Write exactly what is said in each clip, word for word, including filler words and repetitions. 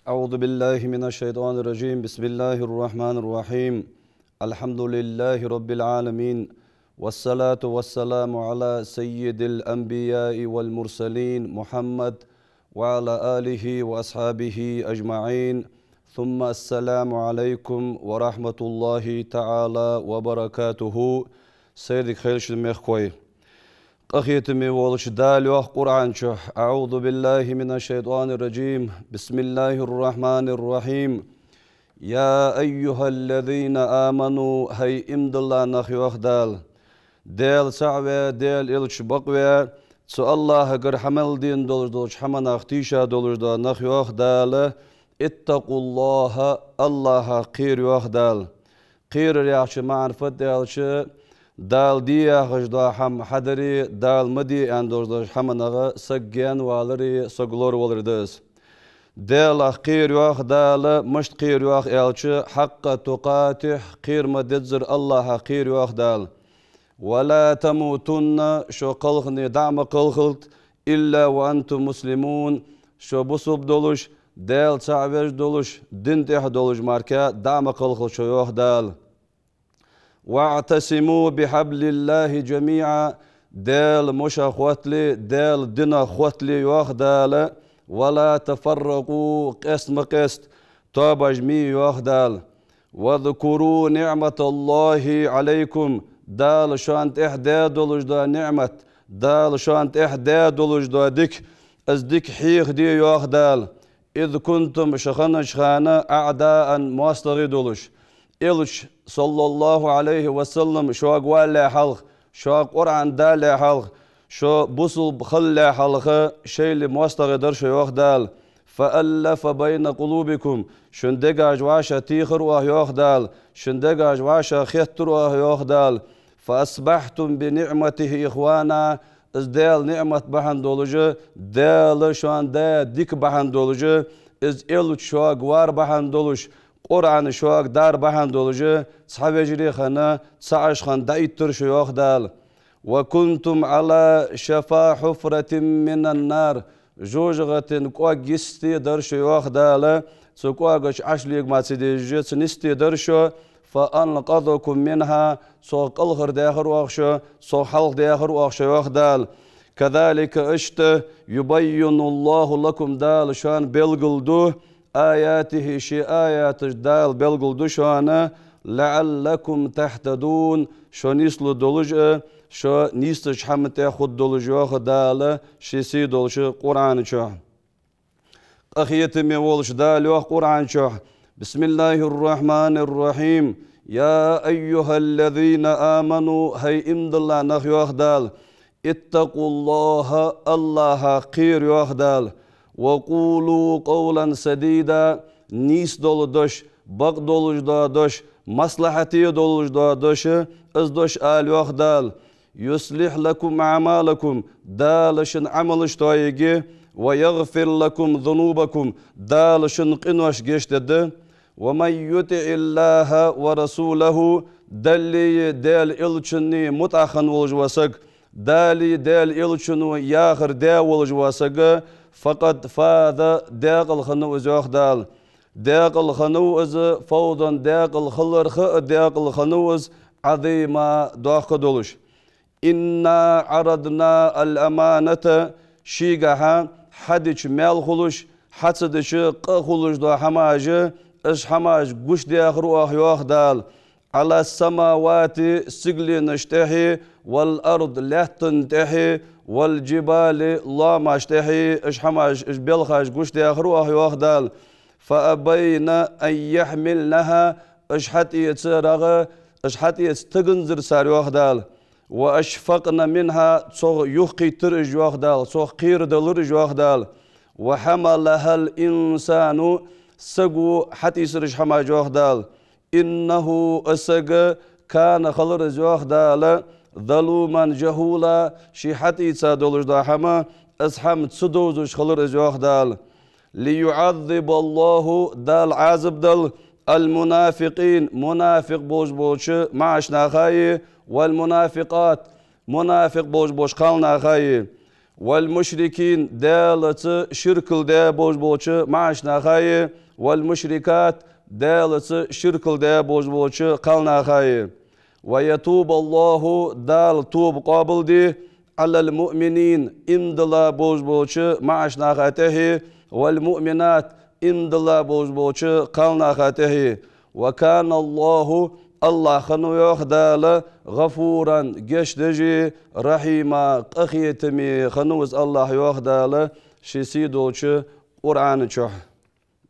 أعوذ بالله من الشيطان الرجيم. بسم الله الرحمن الرحيم. الحمد لله رب العالمين. والصلاة والسلام على سيد الأنبياء والمرسلين محمد وعلى آله وأصحابه أجمعين. ثم السلام عليكم ورحمة الله تعالى وبركاته. Сайре дика хийла шун, мехкахой. Къахетаме волча Дала йоах Къуръан чу: أعوذ بالله من الشيطان الرجيم. بسم الله الرحمن الرحيم. يا أيها الذين آمنوا, хӀай иман дилла нах, йоах Дала. Даьла цаӀ ве, Даьла элча бакъве, цу АллахӀагара хьа мел дена долаш долча хӀаманах тийша долаш дола нах, йоах Дала. اتقوا الله, АллахӀах кхера, йоах Дала. Кхерар яхача маӀан фуд аьлча, Дала де яхаш дола хӀама хьадари, Дала ма де аьнна долаш долча хӀаманах саг гаьнавалари, саг лоравалари да из. Даьлах кхера, йоах Дала. Мишта кхера, йоах аьлча, حق تقاته, кхера ма деззара АллахӀах кхера, йоах Дала. ولا تموتن, шо кхалхане дӀа а ма кхалхалда, إلا وأنتم مسلمون, шо бусалба долаш, Даьла цаӀ веш долаш, дина тӀа долаш мара дӀа а ма кхалхалда шо, йоах Дала. واعتصموا بحبل الله جميعا, Даьла мушах хоттале, Даьла динах хоттале, йоах Дала. ولا تفرقوا, къеста ма къеста, тоабаш ма е, йоах Дала. واذكروا نعمة الله عليكم, Дала шоана тӀа даь долаш дола ниӀмат, Дала шоана тӀа даь долаш дола дика, из дика хьехаде, йоах Дала. إذ كنتم, шо хиннача хана, أعداء, моастагӀий долаш. Элча, صلى الله عليه وسلم, шуга валале хьалха, шуга Къуръан далале хьалха, шо бусалба хилале хьалха, шоайла моастагӀий дар шо, йоах Дала. فألف بين قلوبكم, шун дегаш вӀашагӀтехар оаха, йоах Дала, шун дегаш вӀашагӀхеттар оаха, йоах Дала. فأصبحتم بنعمته إخوانا, из Даьла ниӀмат бахьан долаш, Дала шоана даь дика бахьан долаш, из элча шуга вар бахьан долаш, Къуръан шуга дар бахьан долаш, цхьа вежарий хинна, цхьа Ӏаш хинна дӀаийттар шо, йоах Дала. وكنتم على شفا حفرة من النار, жожагӀатен кӀоаг йисте дар шо, йоах Дала, цу кӀоага чу Ӏаш лега ма ца дезаш, цун йисте дар шо, فأنقذكم منها, цох кӀалхардаьхар оаха шо, цох хьалхадаьхар оаха шо, йоах Дала. كذلك, иштта, يبين الله لكم, Дала шоана белгалду, آياته, ший аяташ Дала белгалду шоана, لعلكم تهتدون, шо нийслу долаш а, шо нийсача хӀаман тӀа хургдолаш, йоах Дала ший сий долча Къуръан чу. Къахетаме волча Дала йоах Къуръан чу: بسم الله الرحمن الرحيم. يا أيها الذين آمنوا, хӀай иман дилла нах, йоах Дала, اتقوا الله, АллахӀах кхера, йоах Дала, وقولوا قولا سديدا, нийса дола дош, бакъ долаш дола дош, маслахьате долаш дола дош, из дош ала, йоах Дала. يصلح لكم أعمالكم, Дала шун Ӏамалаш тоаергья, ويغفر لكم ذنوبكم, Дала шун къинош гешт дергда. ومن يطع الله ورسوله, Даллеи Даьла элчаннеи мутӀахьа хинна волаш вола саг, Далеи Даьла элчано яхар даь волаш вола саг, فقد فاز, даькъала хиннав из, йоах Дала. Даькъала хиннав из, فوزا, даькъала хиларах а даькъала хиннав из, عظيما, доккха долаш. إنا عرضنا الأمانة, шийгахьа хьадича маьл хулаш, хьа ца дича къа хулаш дола хӀамаш, уж хӀамаш гучадаьхар оаха, йоах Дала, على السماوات, сигаленаш тӀехьеи, والأرض, лаьттан тӀехьеи, والجبال, лоамаш тӀехьеи, уж хӀамаш, уж белхаш гучадаьхар оаха, йоах Дала. فأبين أن يحملنها, уж хьатӀаэца рагӀа, уж хьатӀаэца таганзар цар, йоах Дала. وأشفقن منها, цох юхакхийттар уж, йоах Дала, цох кхерадалар уж, йоах Дала. وحملها الإنسان, саго хьатӀаийцар уж хӀамаш, йоах Дала. إنه, из саг, كان, хилар из, йоах Дала, ظلوما جهولا, ше хьатӀаийца долаш дола хӀама, из хӀама ца довзаш хилар из, йоах Дала. ليعذب الله, Дала Ӏазап дала, المنافقين, мунафикъ болаш болча маӀача нахаи, والمنافقات, мунафикъ болаш болча кхалнахаи. والمشركين, Даьлаца ширк даь болаш болча маӀача нахаи, والمشركات, Даьлаца ширк даь болаш болча кхалнахаи. ويتوب الله, Дала тоба къоабалде, على المؤمنين, иман дилла болаш болча маӀача наха тӀехьеи, والمؤمنات, иман дилла болаш болча кхалнаха тӀехьеи. وكان الله, АллахӀ хиннав, йоах Дала, غفورا, гешт дешеи, رحيما, къахетаме хиннав из АллахӀ, йоах Дала ший сий долча Къуръана чу.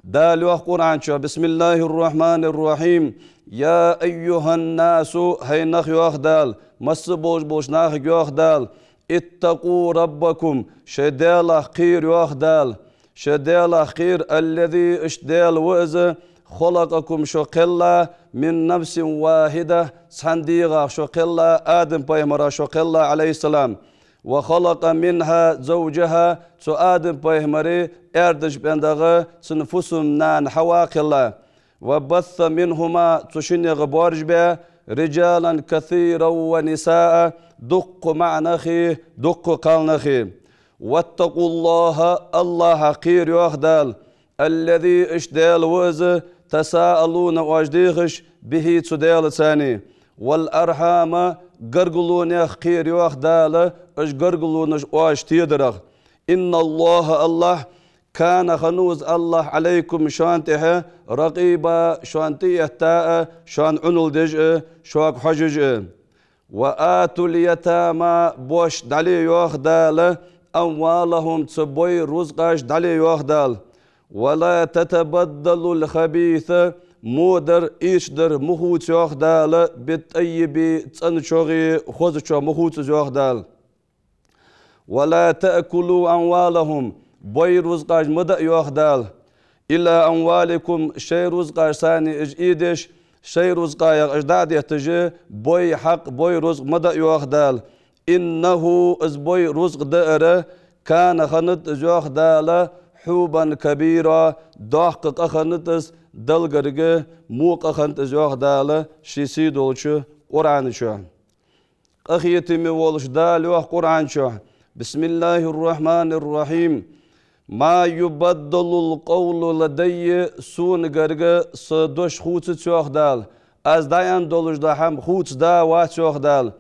Дала йоах Къуръана чу: بسم الله الرحمن الرحيم. يا أيها الناس, хӀай нах, йоах Дала, масса болаш болча нахага йоах Дала, اتقوا ربكم, шоай Даьлах кхера, йоах Дала. Шоай Даьлах кхера, الذي, иштта Даьла ва из, خلقكم, шо кхелла, من نفس واحدة, цхьан дегӀах шо кхелла, Адам-пайхамарах шо кхелла, عليه السلام. وخلق منها زوجها, цу Адам-пайхамара аьрдаш бен дагӀа цун фусам-нана Хьава кхелла. وبث منهما, цу шиннех боаржабаь, رجالا كثيرا ونساء, дуккха маӀа нахи, дуккха кхалнахи. واتقوا الله, АллахӀах кхера, йоах Дала, الذي, иштта Даьла ва из, تساءلون, оаш дехаш, به, цу Даьлацани. والأرحام, гаргалонех кхера, йоах Дала, уж гаргалонаш оаш тедарах. إن الله, АллахӀ, كان, хиннав из АллахӀ, عليكم, шоана тӀехьа, رقيبا, шоана тӀаэтта а, шоана Ӏунал деш а, шуга хьожаш а. وآتوا اليتامى, боашта дӀале, йоах Дала, أموالهم, цу бой рузкъаш дӀале, йоах Дала. ولا تتبدلوا الخبيث, во дар, ийрча дар ма хувца, йоах Дала, بالطيب, цӀеначогӀеи хозачогӀеи ма хувца из, йоах Дала. ولا تأكلوا أموالهم, бой рузкъаш ма даа, йоах Дала, إلى أموالكم, шоай рузкъашца уж ийдеш, шоай рузкъех уж дӀа а детташ, бой хьакъ, бой рузкъ ма даа, йоах Дала. إنه, из бой рузкъ даар, كان, хиннад из, йоах Дала, حوبا كبيرا, доккха къа хиннад из, Далла гарга во къа хиннад из, йоах Дала ший сий долча Къуръана чу. Къахетаме волаш Дала йоах Къуръана чу: بسم الله الرحمن الرحيم. ما يبدل القول لدي, сона гарга са дош хувцац, йоах Дала. Аз дӀааьнна долаш дола хӀама хувцадеш вац, йоах Дала.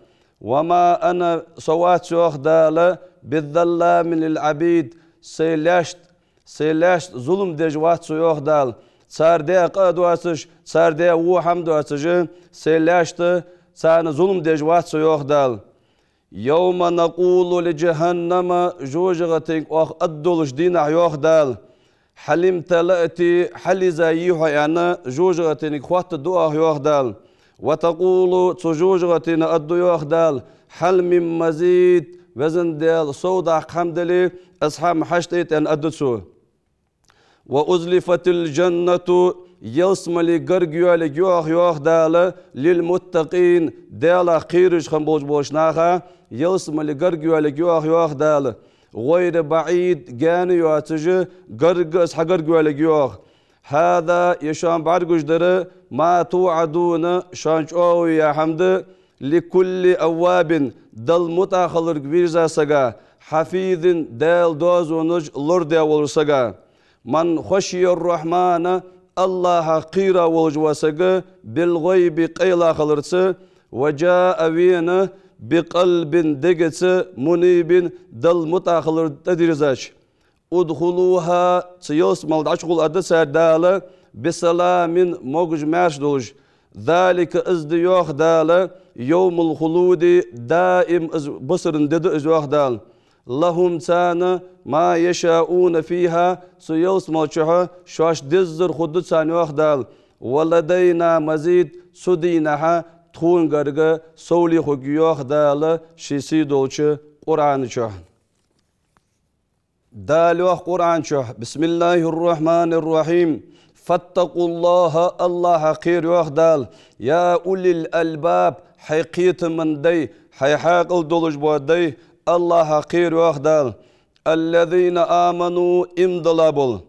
وما أنا, со вац, йоах Дала, بظلام للعبيد, сай лаьшта Сай лаьшта зулам деш вац со, йоах Дала. Цар даь къа а доацаш, цар даь во хӀама доацаш, сай лаьшта царна зулам деш вац со, йоах Дала. يوم نقول لجهنم, жожагӀатенга оаха аргдолаш дийнахьа, йоах Дала. هل امتلأت, хьалйиза йий хьо, аьнна, жожагӀатенга хоаттаргда оаха, йоах Дала. وتقول, цу жожагӀатена аргда, йоах Дала, هل من مزيد, Веза Даьла, сов даккха хӀама дале, из хӀама хьаштӀайта, аьнна, аргда цо. وأزلفت الجنة, ялсмале гарга йоалаергья оаха, йоах Дала, للمتقين, Даьлах кхераш хинна болаш болча наха ялсмале гарга йоалаергья оаха, йоах Дала. غير بعيد, гаьна йоацаш, гарга из хьагарга йоалаергья оаха. هذا, ер шоана бӀаргагуш дар, ما توعدون, шоана чӀоагӀо яь хӀама да, لكل أواب, Далла мутӀахьа хиларга вийрза сага, حفيظ, Даьла доазонаш лорадаь волча сага. من خشي الرحمن, АллахӀах кхера волаш вола саг, بالغيب, къайла хиларца, وجاء, вена, بقلب, дегаца, منيب, Далла мутӀахьа хиларга тӀадийрзача. ادخلوها, цу ялсмале дӀачугӀолла аргда царга Дала, بسلام, могаш-маьрша долаш. ذلك, из да, йоах Дала, يوم الخلود, даим из бусалба ди да из, йоах Дала. لهم, царна, ما يشاءون فيها, цу ялсмала чухь шоашта деззар хургда царна, йоах Дала. ولدينا مزيد, цу дийнахьа тхона гарга совле хургья, йоах Дала ший сий долча Къуръана чухь. Дала йоах Къуръана чухь: بسم الله الرحمن الرحيم. فاتقوا الله, АллахӀах кхера, йоах Дала. يا أولي الألباب, хӀай кхетама дай, хӀай хьаькъал долаш бола дай, АллахӀах кхера, йоах Дала. الذين آمنوا, иман дилла бола.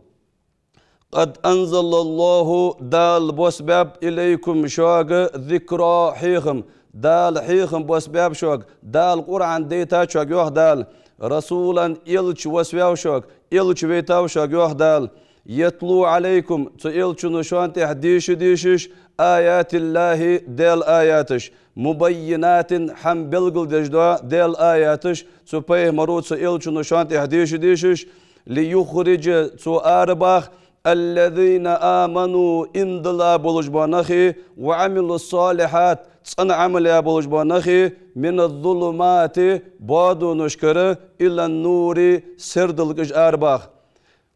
قد أنزل الله, Дала боссабаьб, إليكم, шуга, ذكرا, хьехам. Дала хьехам боссабаьб шуга, Дала Къуръан дайтад шуга, йоах Дала. رسولا, элча ваьв шуга, элча вайтав шуга, йоах Дала. يتلو عليكم, цу элчано шоана тӀа деша дешаш, آيات الله, Даьла аяташ, مبينات, хӀама белгалдеш дола Даьла аяташ, цу пайхамаро, цу элчано шоана тӀа деша дешаш, ليخرج, цо арабаха, الذين آمنوا, иман дилла болаш бола нахи, وعملوا الصالحات, цӀена Ӏамал яь болаш бола нахи, من الظلمات, боадонашкара, إلى النور, сердалга уж арабаха.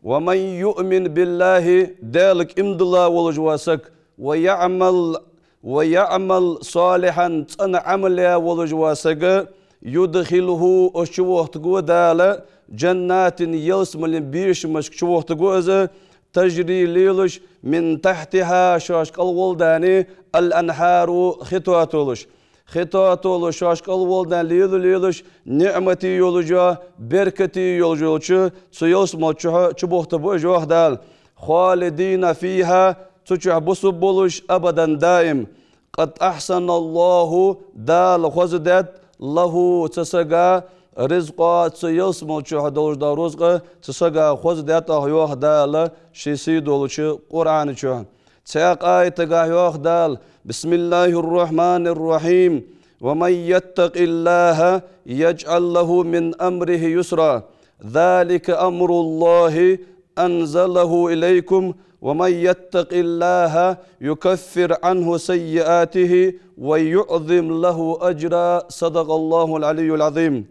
ومن يؤمن بالله, Даьлага иман дилла волаш вола саг, ويعمل, ويعمل صالحا, цӀена Ӏамал яь волаш вола саг, يدخله, из чувохийтаргва Дала, جنات, ялсмален бешамашка чувохийтаргва из, تجري, лелаш, من تحتها, шоашка кӀалвола дани, الأنهار, хи тоатолаш. Хи тоатолаш, шоашка кӀалвола дани лела-лелаш, ниӀматий йолаш йола, беркатий йолаш йолча цу ялсмала чухь чубохийтаргба уж, йоах Дала. خالدين فيها, цу чухь бусалба болаш, أبدا, даим. قد أحسن الله, Дала хоза даьд, له, цу сага, رزقا, цу ялсмала чухь долаш дола рузкъа цу сага хоза даьд, йоах Дала, ший сий долча Къуръана чухь. Цхьаькха аятагахь йоах Дала: بسم الله الرحمن الرحيم. ومن يتق الله يجعل له من أمره يسرا. ذلك أمر الله أنزله إليكم. ومن يتق الله يكفر عنه سيئاته ويعظم له أجرا. صدق الله العلي العظيم.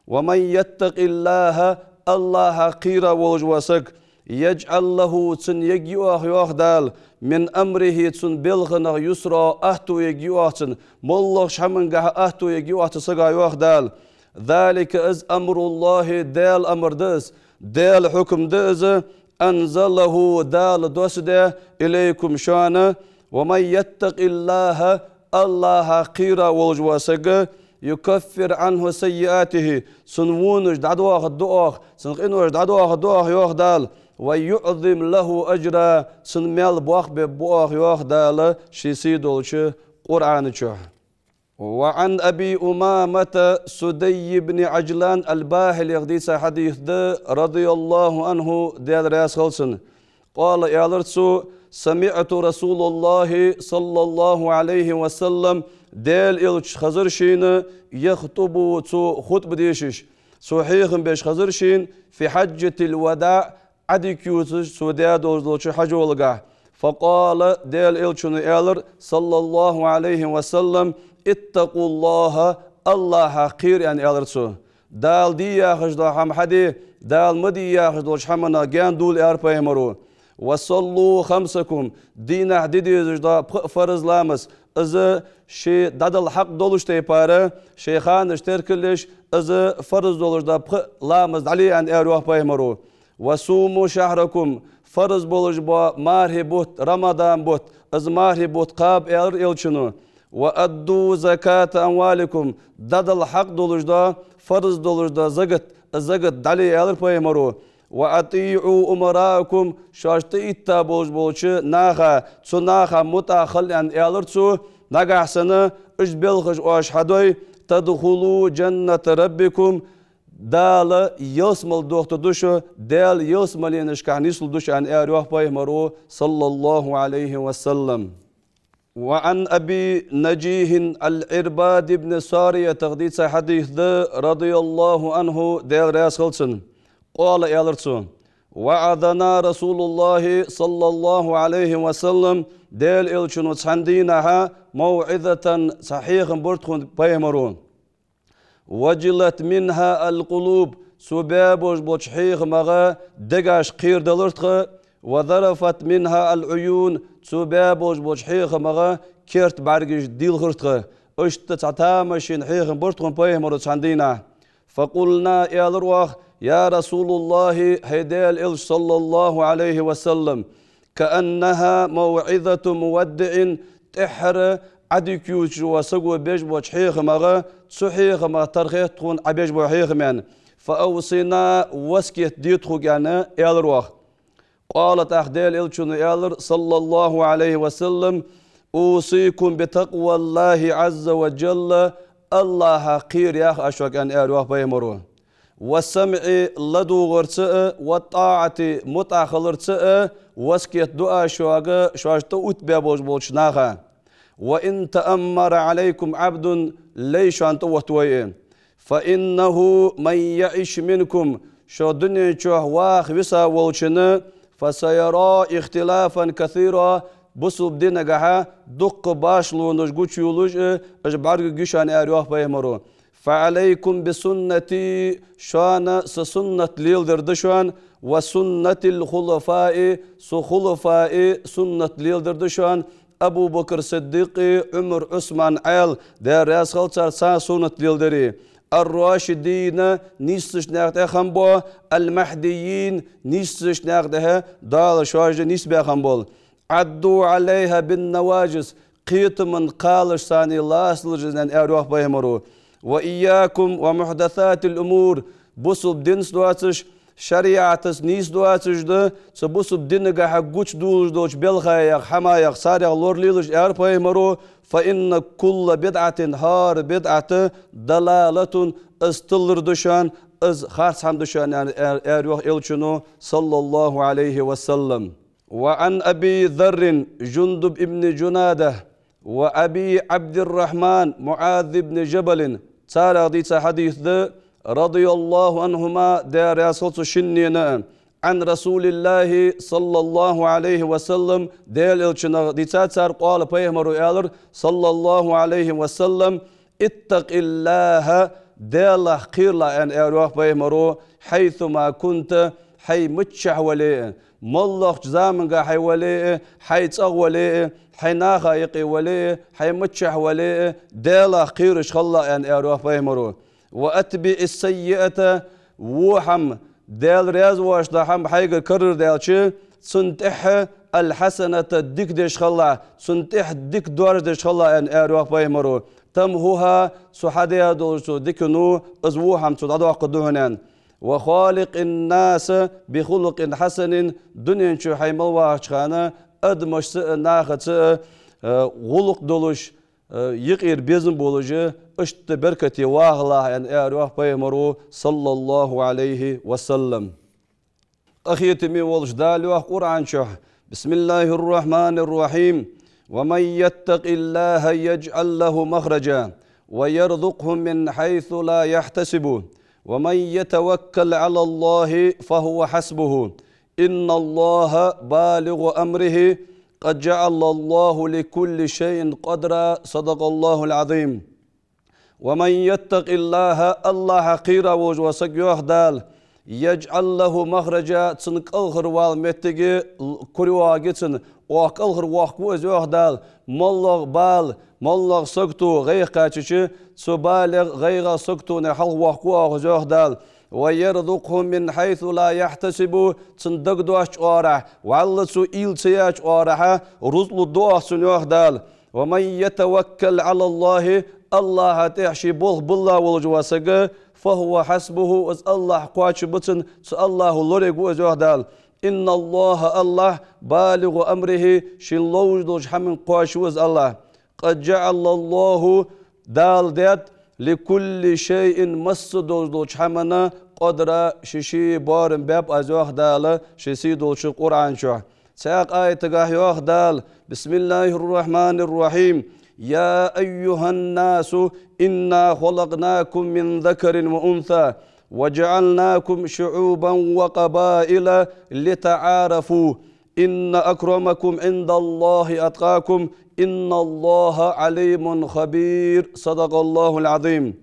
ومن يتق الله, АллахӀах кхера волаш вола саг, يجعل له, цунна ергья оаха, йоах Дала, من أمره, цун балхах, يسرا, аьттув ергья оаха цунна, моллагӀча хӀамангахьа аьттув ергья оаха цу сага, йоах Дала. ذلك, из, أمر الله, Даьла амар да из, Даьла хьукам да из, أنزله, Дала доссадаьд, إليكم, шоана. ومن يتق الله, АллахӀах кхера волаш вола саг, يكفر عنه سيئاته, цун вонаш дӀадоахаргда оаха, цун къинош дӀадоахаргда оаха, йоах Дала, ويعظم له أجرا, цун маьл боккха бергба оаха, йоах Дала, ший сий долча Къуръана чухь. وعن أبي أمامة سدي بن عجلان الباهليх дийца хьадис да, رضي الله عنه, Даьла раьза хилва цунна. قال, аьлар цо: سمعت رسول الله صلى الله عليه وسلم, Даьла Элча хезар шийна, يخطب, цо хутба дешаш, цо хьехам беш хезар шийна, في حجة الوداع, Ӏадика ювцаш цо даь долаш долча хьажолагахь. فقال, Даьла Элчано аьлар, صلى الله عليه وسلم: اتقوا الله, АллахӀах кхера, аьнна, аьлар цо. Дала де яхаш дола хӀама хьаде, Дала ма де яхаш долча хӀаманах гаьна довла, аьлар пайхамаро. وصلوا خمسكم, дийнахьа де дезаш дола пхи фарз ламаз, из ший дӀадала хьакъ долча тайпара, шоай ханаш теркал еш, из фарз долаш дола пхи ламаз дӀале, аьнна, аьлар, йоах, пайхамаро. وصوموا شهركم, фарз болаш бола мархий бутт, Рамадан бутт, из мархий бутт кхаба, аьлар Элчано. وأدوا زكاة أموالكم, дӀадала хьакъ долаш дола, фарз долаш дола закат, закат дӀале, аьлар пайхамаро. وأطيعوا أمراءكم, шоаш тӀаитта болаш болча наха, цу наха мутӀахьа хила, аьнна, аьлар цо, нагахьа санна уж белхаш оаш хьадой, تدخلوا جنة ربكم, Дала ялсмала дохийтаргда шо, Даьла ялсмаленашка нислургда шо, аьнна, аьлар, йоах, пайхамаро, صلى الله عليه وسلم. وعن أبي نجيح العرباض بن ساريةх дийца хьадис да, رضي الله عنه, Даьла раьза хилва цунна. قال, аьлар цо: وعظنا رسول الله صلى الله عليه وسلم, Даьла Элчано цхьан дийнахьа, موعظة, цхьа хьехам бир тхона пайхамаро. وجلت منها القلوب, цо баь болаш болча хьехамах дегаш кхерадалар тха, وذرفت منها العيون, цо баь болаш болча хьехамах керта бӀаргаш дийлхар тха. Иштта цхьа тамашийна хьехам бир тхона пайхамаро цхьан дийнахьа. فقلنا, аьлар оаха: يا رسول الله, хӀай Даьла Элча, صلى الله عليه وسلم, كأنها موعظة مودع, тӀеххьара Ӏадика ювцаш вола саго беш болча хьехамах, цу хьехамах тара хет тхона Ӏа беш бола хьехам, аьнна. فأوصنا, васкет де тхога, аьнна, аьлар оаха. قال, тӀаккха Даьла Элчано аьлар, صلى الله عليه وسلم: أوصيكم بتقوى الله عز وجل, АллахӀах кхера йоах аз шуга, аьнна, аьлар йоах пайхамаро. والسمع ладувгӀарца а, والطاعة мутӀахьа хиларца а васкет ду аз шуга, шоаш тӀаоттабаь болаш болча наха. وإن تأمر عليكم عبد лай шоана тӀаоттавой а. فإنه من يعش منكم шо дунен чу ваха виса волчунна, فسيرى اختلافا كثيرا бусалба динагахьа дуккха башхалонаш гучайолаш а, уж бӀаргагуш а, аьнна, аьлар йоах пайхамаро. فعليكم بسنتي шоана са суннат леладар да шоана, وسنة الخلفاء са хулафаий суннат леладар да шоана, Абу Бакр Сиддикъи, Ӏумар, Ӏусман Ӏаьла, Даьла раьза хилва царна, цар суннат леладари. الراشدين нийсача наькъа тӀа хинна бола, المهديين нийсача наькъа тӀа Дала шоаш нийсбаь хинна бола. عضوا عليها بالنواجذ кхетама кхалаш санна лаца лелаш да, аьнна, аьлар йоах пайхамаро. وإياكم ومحدثات الأمور бусалба динца доацаш, шариӀатаца нийса доацаш да, цу бусалба динагахьа гучадоалаш долча белхаех, хӀамаех, царех лоралелаш, аьлар пайхамаро. فإن كل بدعة хӀара бидӀат, ضلالة из тилар да шоана, из харц хӀама да шоана, аьнна, аьлар йоах Элчано, صلى الله عليه وسلم. وعن أبي ذر جندب بن جنادة وأبي عبد الرحمن معاذ بن جبل царех дийца хьадис да, رضي الله عنهما Даьла раьза хилва цу шиннена а, عن رسول الله صلى الله عليه وسلم Даьла Элчанах дийца цар, قال пайхамаро аьлар, صلى الله عليه وسلم: اتق الله Даьлах кхералахь, аьнна, аьлар йоах пайхамаро, حيثما كنت хьо миччахьа вале а, моллагӀча заманга хьо вале а, хьо цӀагӀа вале а, хьо наха юкъе вале а, хьо миччахьа вале а, Даьлах кхераш хилалахь, аьнна, аьлар йоах пайхамаро. وأتبع السيئة во хӀама, Даьла раьза воацаш дола хӀама хьайгара карара даьлча, цунна тӀехьа الحسنة дика деш хилалахь, цунна тӀехьа дика доаржадеш хилалахь, аьнна, аьлар йоах пайхамаро. تمحها цу хьадаь долча цу дикано из во хӀама цо дӀадоаккхаргда хьона, аьнна. وخالق الناس بخلق حسن дунен чу хьо мел вахача хана адамашца а, нахаца а, э, гӀулакх долаш, э, юкъера безам болаш, иштта беркате вахалахь, аьнна, аьлар йоах пайхамаро, صلى الله عليه وسلم. Къахетаме волча Дала йоах Къуръан чу: بسم الله الرحمن الرحيم. ومن يتق الله يجعل له مخرجا ويرزقه من حيث لا يحتسب ومن يتوكل على الله فهو حسبه إن الله بالغ أمره قد جعل الله لكل شيء قدرا صدق الله العظيم. ومن يتق الله Аллахьах кхера волаш вола саг, йоах Дала, يجعل له مخرجا цунна кӀалхарвала моттиг кура йоагӀаргья цунна, оаха кӀалхарвоаккхаргва из, йоах Дала. МоллагӀа бала, моллагӀа сагото гӀайгӀа кхаьчача, цу балех, гӀайгӀех, саготонех хьалхавоаккхаргва оаха из, йоах Дала. ويرزقه من حيث لا يحتسب цунна дагадоацача оагӀорахьа, вӀалла цо уйла ца яьча оагӀорахьа рузкъа лургда оаха цунна, йоах Дала. ومن يتوكل على الله Аллахьа тӀа ший болх биллалца волаш вола саг, فهو حسبه из Аллахь кхоачаргба цунна, цу Аллахьо лорвергва из, йоах Дала. إن الله Аллахь بالغ أمره шийна ловш долча хӀаман кхоачаргва из Аллахь. قد جعل الله Дала даьд لكل شيء масса долаш долча хӀамана قدرا ший-ший боарам баьб аз, йоах Дала ший сий долча Къуръан чу. Цхьаькха аятагахьа йоах Дала: بسم الله الرحمن الرحيم. يا أيها الناس إنا خلقناكم من ذكر وأنثى وجعلناكم شعوبا وقبائل لتعارفوا إن أكرمكم عند الله أتقاكم إن الله عليم خبير صدق الله العظيم.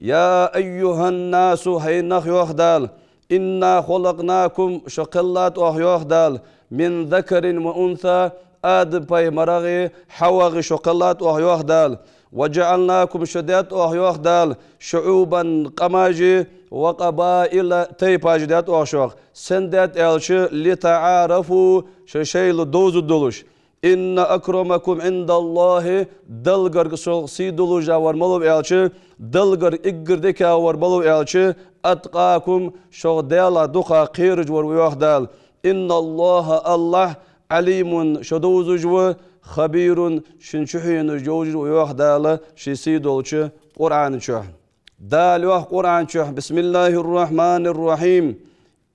يا أيها الناس хӀай нах, йоах Дала, إنا خلقناكم шо кхеллад оаха, йоах Дала, من ذكر وأنثى Адам-пайхамарагӀеи ХьавагӀеи шо кхеллад оаха, йоах Дала. وجعلناكم шо даьд оаха, йоах Дала, شعوبا къамаши وقبائل тайпаши даьд оаха шох. Сенна даьд аьлча, لتعارفوا шо шоайла довзаргдолаш. إن أكرمكم عند الله Далла гарга шох сий долаш вар малав аьлча, Далла гарга эггара дикагӀа вар малав аьлча, أتقاكم шох Даьлах дукха кхераш вар ва, йоах Дала. إن الله Аллахь عليم шо довзаш ва, خبير шун чухьенаш йовзаш ва, йоах Дала ший сий долча Къуръан чу. Дала йоах Къуръан чу: بسم الله الرحمن الرحيم.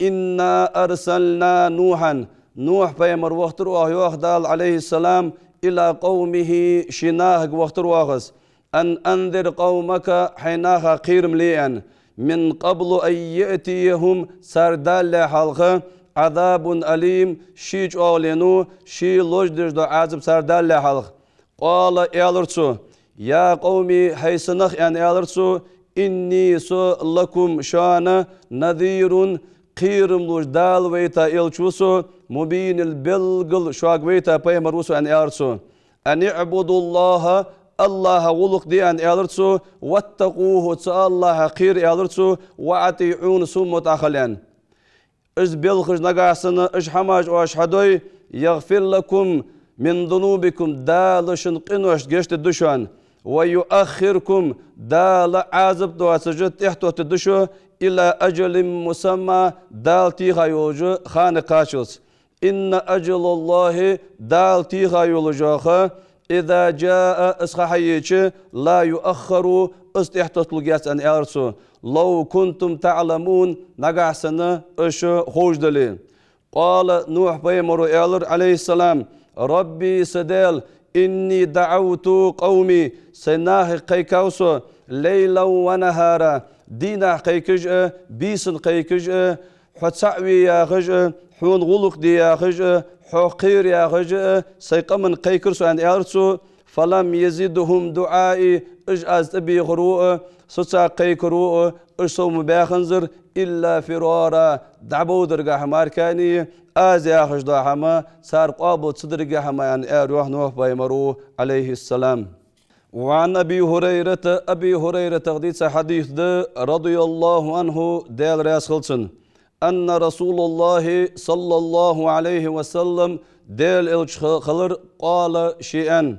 إنا أرسلنا نوحا. Нухь пайхамар вахийтар оаха, йоах Дала, عليه السلام, إلى قومه, ший нахага вахийтар оаха из. أن أنذر قومك, хьай наха кхерам ле аьнна. من قبل أن يأتيهم, цар далале хьалха, عذاب أليم, ший чӀоагӀлено, ший ложадеш дола Ӏазап цар далале хьалха. قال, аьлар цо: يا قوم, хӀай са нах, аьнна, аьлар цо, إني, со, لكم, шоана, نذير, кхерам луш Дала вайта элча ва со, مبين, белггала шуга вайта пайхамар ва со, аьнна, аьлар цо. أن اعبدوا الله, АллахӀа гӀулакх де, аьнна, аьлар цо, واتقوه, цу АллахӀах кхера, аьлар цо, وأطيعون, сона мутӀахьа хила, аьнна. Из белхаш нагахьа санна, из хӀамаш оаш хьадой, يغفر لكم من ذنوبكم, Дала шун къиношта гешт дергда шоана, ويؤخركم, Дала Ӏазап доацаш тӀехьатоттаргда шо, إلى أجل مسمى, Дала теха йолча хана кхаччалца. إن أجل الله, Дала теха йолаш йола ха, إذا جاء, из ха хьайича, لا يؤخر, из тӀехьатотталургьяц, аьнна, аьлар цо. لو كنتم تعلمون, нагахьа санна уж ховш дале. قال, Нухь пайхамаро аьлар, عليه السلام: رب, са Даьла, إني دعوت قومي, сай нахага кхайкав со, ليلا ونهارا, дийнахьа кхайкаш а, бийсанна кхайкаш а, хьо цаӀ ве яхаш а, хьона гӀулакх де яхаш а, хьох кхера яхаш а, сай къаманна кхайкар со, аьнна, аьлар цо. فلم يزدهم دعائي, уж аз тӀабехаро а, со царга кхайкаро а, уж сов ма баьханзар, إلا فرارا, дӀабовдаргахьа мара кхы а, аз яхаш дола хӀама цар къоабал ца даргахьа мара, аьнна, аьлар йоах Нухь пайхамаро, عليه السلام. وعن أبي هريرة, Аби ХӀурайратах дийца хьадис да, رضي الله عنه, Даьла раьза хилва цунна, أن رسول الله صلى الله عليه وسلم, Даьла элча хилар, قال, ше аьнна: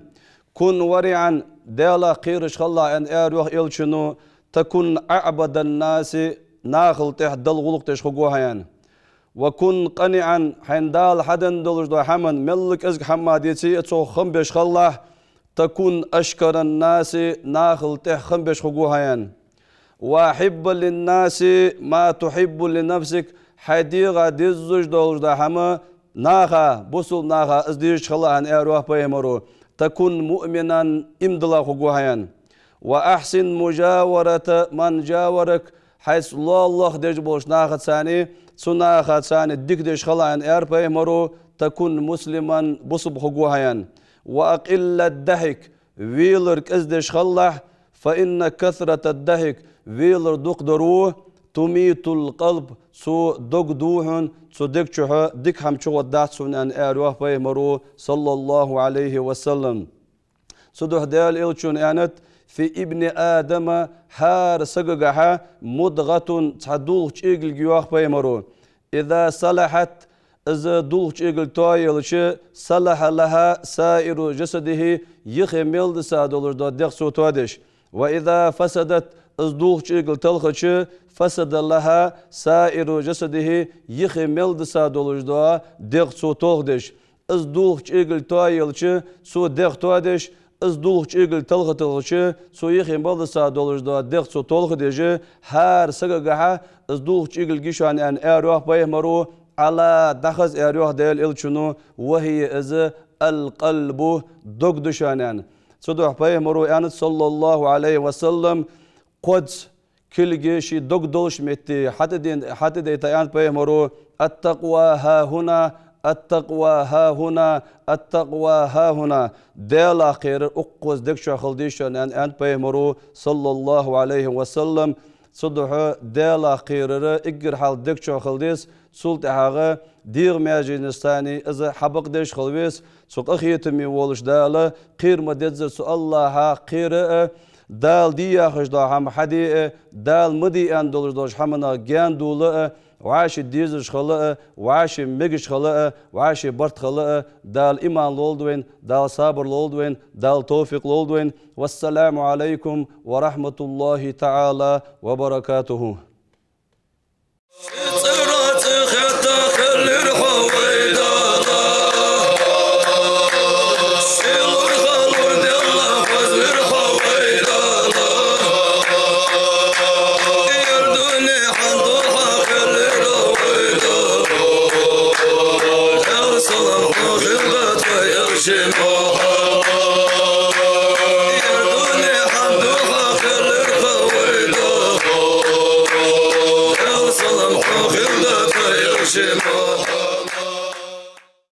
كن ورعا, Даьлах кхераш хилалахь, аьнна, аьлар йоах элчано, تكن أعبد الناس, нахал тӀехьа Далла гӀулакх деш хургва хьо, аьнна. وكن قنعا, хьайна Дала хьаденна долаш дола хӀаман, мел кӀезига хӀама ма деций а, цох хам беш хилалахь, تكن أشكر الناس, нахал тӀехьа хам беш хургва хьо, аьнна. وأحب للناس ما تحب لنفسك, хьай дегӀа дезаш долаш дола хӀама наха, бусалба наха из дезаш хилалахь, аьнна, аьлар йоах пайхамаро, تكن مؤمنا, иман дилла хургва хьо, аьнна. وأحسن مجاورة من جاورك, хьайца лоалахо деш болча нахаца, цу нахаца дика деш хилалахь, аьнна, аьлар пайхамаро, تكن مسلما, бусалба хургва хьо, аьнна. وأقل الضحك, велар кӀезига деш хилалахь, فإن كثرة الضحك, велар дукха дар, تميت القلب, цо дог ду хьона, цу дег чухьа дика хӀама чугӀоргдац хьона, аьнна, аьлар йоах пайхамаро, صلى الله عليه وسلم. Цудухьа Даьла элчано аьннад: في ابن آدم, хӀара сагагахьа, مضغة, цхьа дулх чӀегилг я, йоах пайхамаро. إذا صلحت, из дулх чӀегилг тоаелча, صلح لها سائر جسده, юхе мел диса долаш дола дегӀ цо тоадеш. وإذا فسدت, из дулх чӀегилг талхача, فسد لها سائر جسده, юхе мел диса долаш дола дегӀ цо толхадеш. Из дулх чӀегилг тоаелча, цо дегӀ тоадеш, из дулх чӀегилг талхаталхача, цо юхе мел диса долаш дола дегӀ цо толхадеш, хӀара сагагахьа из дулх чӀегилг я шоана, аьнна, аьлар йоах пайхамаро, على, дӀахаза, аьлар йоах Даьла элчано, وهي, из, القلب, дог да шоана, аьнна. Цудухьа пайхамаро аьннад, صلى الله عليه وسلم, кхозза кулг ший дог долча метте хьатӀаден-, хьатӀадайта аьннад пайхамаро: التقوى ها هنا، التقوى ها هنا، التقوى ها هنا. Даьлах кхерар укхаза дег чу хила деза шоана, аьннад пайхамаро, صلى الله عليه وسلم. Цудухьа Даьлах кхерар эггара хьалха дег чу хила деза, цул тӀехьагӀа дегӀа маьженашца из хьабакъдеш хила веза. Цу къахетаме волаш Дала кхера ма деззара цу АллахӀах кхера а, Дала де яхаш дола хӀама хьаде а, Дала ма де аьнна долаш долча хӀаманах гаьна довла а, вӀаши дезаш хила а, вӀаши мегаш хила а, вӀаши барт хила а. Дала иман лолда вайна, Дала сабар лолда вайна, Дала товфикъ лолда вайна. والسلام عليكم ورحمة الله تعالى وبركاته.